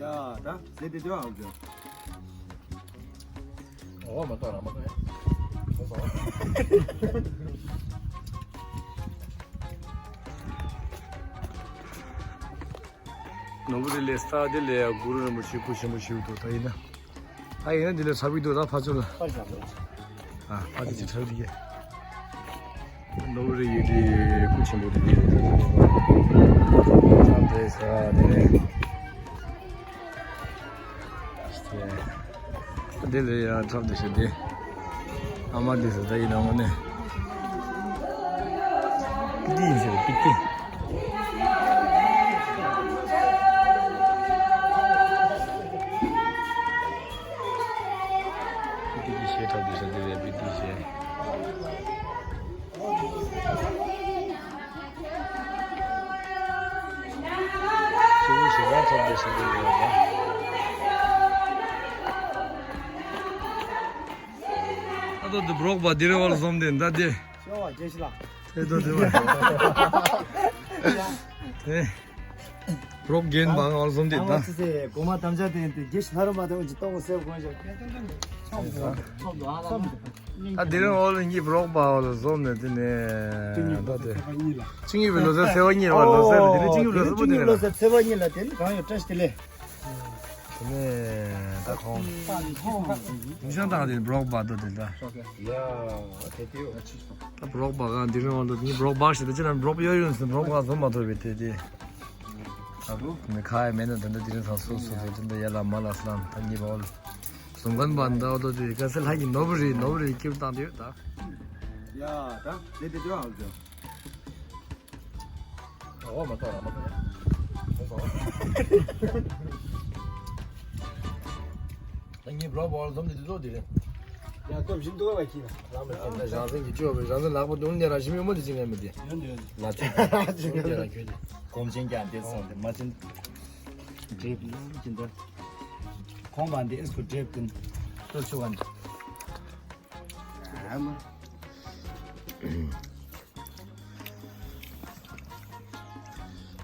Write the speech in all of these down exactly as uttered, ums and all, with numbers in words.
ཡ་ད་ཟེ་དེ་དེ་བ་ཨོ་ཇོ། ཨོ་མ་ཏོ་ར་མ་ཏོ་ཡ། ནོར་བུ་རི་ལས་ས་དེ་ལས་ཡ་གུ་རུ་རིན་པོ་ཆེ་སྐུ་ཆེན་པོ་ཞིག་འདུག་ད་ཡིན་ན། ད་ཡིན་ན་འདི་ལས་ས་བི་འདུག་ད་ཕ་ཚོ་ལ། ཨ་ཕ་ཚོ་ཅིག་ཁྲ་བི་དེ་གས། ནོར་བུ་རི་ཡུལ་དེ་སྐུ་ཆེན་པོ་དེ་དེ་རེད། ད་དེ་ས་དེ་རེད། འདི་ལ་ཡང་འཁྲབ་འདི་ཞེས་འདི། ཨ་མ་འདི་ཟེར་ད་ཡིན་ནམ་ནས། པི་ཏི་ཡིན་ཟེར་པི་ཏི། པི་ཏི་གི་ཞེས་འཁྲབ་འདི་ཟེར་འདི་རེད་པི་ཏི་ཞེས། ཁྱེད་ཀྱིས་ཞེ་དྲག་ཐོབ་པའི་ཞེ་དྲག་ཡོད་པ། ཨ་ཏོ་དེ་འབྲོག་པ་འདི་རེ་བ་ལ་འཛོམས་ཏེ་འདྲ་དེ། ཤོ་བ་རྒྱལ་ཞི་ལ། དེ་ཏོ་དེ་བ། དེ། འབྲོག་རྒན་མང་ང་ལ་འཛོམས་ཏེ་ད། ང་ཚོ་སེ་གོ་མ་དམ་བཅའ་དེ་དེ་རྒྱལ་ཞི་ལྷ་རམས་པ་དེ་འོ་ཅི་ཏོ་གོ་སེ་གོ་ཞོ། ཚོམ་དུ་ཚོམ་དུ་ཨ་ལ་མ། ད་དེ་རིང་འོ་ལ་གཉིས་འབྲོག་པ་འོ་ལ་འཛོམས་ནས་དེ་ནས་ད་དེ། བཅུ་གཉིས་པའི་ལོ་གསར་ཚེས་པ་གཉིས་ལ་ལོ་གསར་ལ་དེ་ནས་བཅུ་གཉིས་པའི་ལོ་གསར་པོ་དེ་ནས་ལ། བཅུ་གཉིས་པའི་ལོ་གསར་ཚེས་པ་གཉིས་ལ་དེ་ནས་གང་ཡོད་བཀྲ་ཤིས་བདེ་ལེགས། དེ་ནས་ད་ཁོང་། མི་ཤང་དང་དེ་འབྲོག་པ་དོ་དེ་ད། ཡ་དེ་དེའོ། ད་འབྲོག་པ་གང་དེ་རིང་འོ་ལ་དེ་ནས་འབྲོག་པ་ཞིག་ད་ཅི་ན་འབྲོག་པ་ཡོད་ཡོད་ཟེར་འབྲོག་པ་འཛོམས་མ་ཐུབ་པའི་དེ་དེ། ད་རུ་ནི་ཁ་ཡ་མེད་ན་དེ་འདྲ་དེ་རིང་ཚང་སོ་སོ་དེ་དེ་འདྲ་ཡ་ལ་མ་ལ་སླ་ད་གཉིས་པ་འོ་ལ། གཟུངས་མཁན་པ་འདྲ་བོ་དེ་དཀའ་སེ་ལྷ་ཡི་ནོར་བུ་རེད་ནོར་བུ་རེད་སྐྱིབས་བཏང་དེ་ཡོད་ད། ཡ་ད་དེ་དེ་དེ་ཨ་ལ་ཇོ། ཨོ་མ་ཏོ་ར་མ་ཏོ་ཡ། ད་ངའི་བློ་བོར་འཛོམས་དེ་དེ་ཚོ་དེ་རེད། ཡ་སྟོབས་ཞིག་འདུག་བ་ཁྱི་ལ། ལ་མ་ཁྱི་ད་རང་བཙན་གྱི་ཅོ་བའི་རང་བཙན་ལག་པ་དུང་ནས་རང་ཞིམ་ཡོད་མོ་དེ་ཅི་ངས་མི་དེ། ཡོད་འདུག་ཡོད་འདུག་ལ་ཅི་ཅི་ངས་རང་ཁྱོད་དེ། གོམ་ཆེན་ཀྱང་དེ་སོང་དེ་མ་ཅན། འདྲེབ་ལ་ཅི་འདྲ། ཁོང་བ་འདི་ཨེ་སྐུ་འདྲེབ་ཀུན། ལྟོ་ཆུ་བ་འདི། ཨ་མ།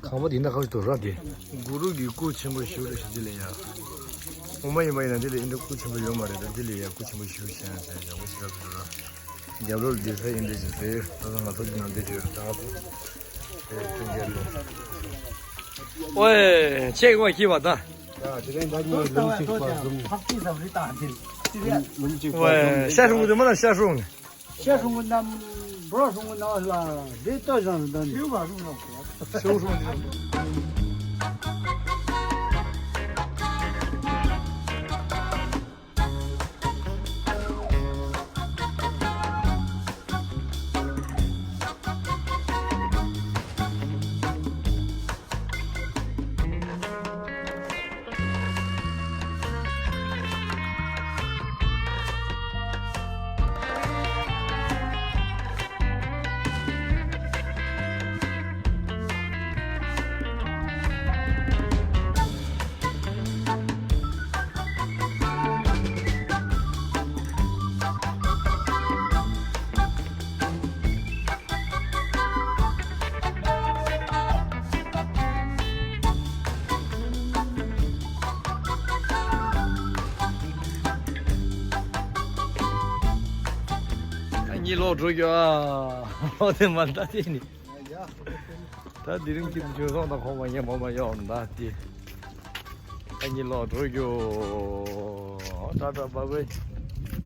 ཁང་པ་འདི་འདྲ་ཁ་ཞིག་ཏུ་ར་དེ། གུ་རུ་གི་སྐུ་ཆེན་པོ་ཞིག་རེད་ཞིག་འདི་ལས་ཡ། ངོ་མ་ཡིན་པ་ཡིན་ན་འདི་ལས་ཨིན་འདྲ་སྐུ་ཆེན་པོ་ཡོད་མ་རེད་ད་འདི་ལས་ཡ་སྐུ་ཆེན་པོ་ཞིག་བྱས་ན་བྱས་ཡག་པོ་ཞིག་ར་འདུག་ར། རྒྱབ་ལོགས་ལ་སྡོད་ས་ཨིན་འདྲ་ཞིག་ཟེར་ད་ང་ཚོ་འདི་ནང་འདི་བྱས་ད་ང་ཚོ། དེ་ཁྲིམས་འགལ་ལོ། ཨོའེ་ཆེ་གི་བ་ཁྱི་བ་ད། ཡ་དེ་རིང་ད་ངས་ལུང་གཅིག་པ་ཟུམ། ལུང་གཅིག་པ་ཟུམ། ཤ་ཧྲུང་གི་དུ་མ་ལ་ཤ་ཧྲུང་། ཤ་ཧྲུང་གི་རྣམས་འབྲོག་ཧྲུང་གི་རྣམས་ལ་འདི་ལྟོས་བཟང་དུ་ལྡན། ཤ་ཧྲུང་གི། ད་གཉིད་ལོག་འགྲོ་རྒྱུ་ཨ། ལོག་དེ་མ་ལྟ་དེ་ནི། ད་དེ་རིང་གི་བྱོལ་སོང་ད་ཁོང་མ་ཉན་མོ་མ་ཡོང་ད་དེ། ད་གཉིད་ལོག་འགྲོ་རྒྱུ། ཏྲ་ཏྲ་བ་བའི།